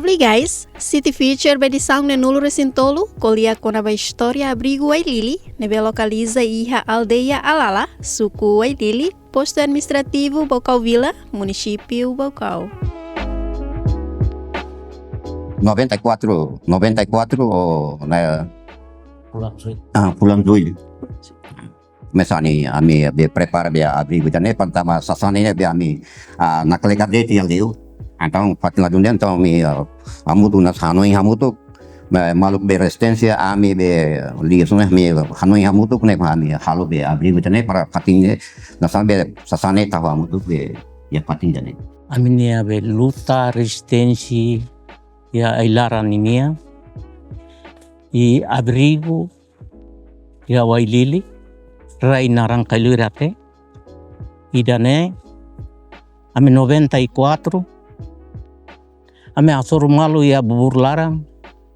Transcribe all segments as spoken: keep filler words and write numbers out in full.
Obrigais, City Future ba edisaun neenulu-resin-tolu, ko'alia kona-ba istória abrigu Wailili, ne'ebé lokaliza iha aldeia Alala, suku Wailili, postu administrativu Baucau Vila, munisípiu Baucau. Noventa e quatro, noventa e quatro, o, na, ah, fulan Jullu. Komesa ne'e, ami be prepara be abrigu ida-ne'e, pertama sasán ne'e be ami, ah, nakle'e de'it iha li'ur. Entaun, fatin ladún de'it, entaun ami, ah, hamutuk, nasa hanoin hamutuk, ma-, maluk be rezisténsia, ami be li'ur ne'e, ami hanoin hamutuk ne'e, ami halo be abrigu ida-ne'e para fatin ne'e, nasa be sasán ne'e tau hamutuk be iha fatin ida-ne'e. Ami-nia be luta rezisténsia iha ai-laran ninian, i abrigu iha Wailili, rai naran Kailuirate. Ida-ne'e, ami noventa e quatro, ami hasoru malu iha bubur laran,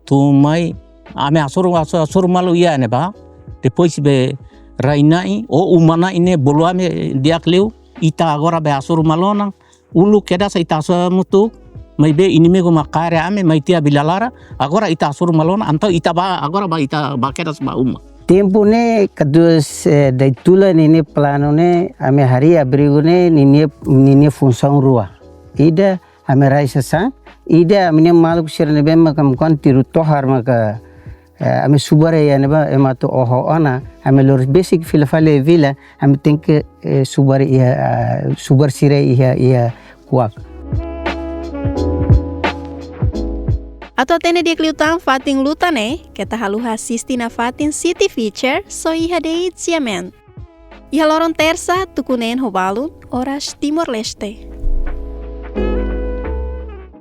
tun mai, ami hasoru, haso-, hasoru malu iha ne'ebá, depois be rai-na'in, ou uma-na'in ne'e bolu ami di'ak liu, ita agora be hasoru malu ona, uluk kedas ita hasoru hamutuk, maibé inimigu mak kaer ami, mai tiha Vila Lara, agora ita hasoru malu ona, entaun ita bá, agora bá ita bá kedas bá uma. Tempu ne'e, kaduas, eh, Daitulan ninia planu ne'e, ami harii abrigu ne'e, ninia, ninia funsaun rua. Ida, ami rai sasán, ida, ami-nia maluk sira ne'ebé maka, maka tiru tohar maka, eh, ami subar iha ne'ebá, ema atu oho ona, ami lori besik fila fali vila, ami tenke, eh, subar iha, ah, subar sira iha, iha kuak. Atu hatene di'ak liután fatin luta ne'e, keta haluha asiste nafatin City Future, só iha de'it G M N. Iha loron Tersa, tuku neen ho balun, oras Timor-Leste.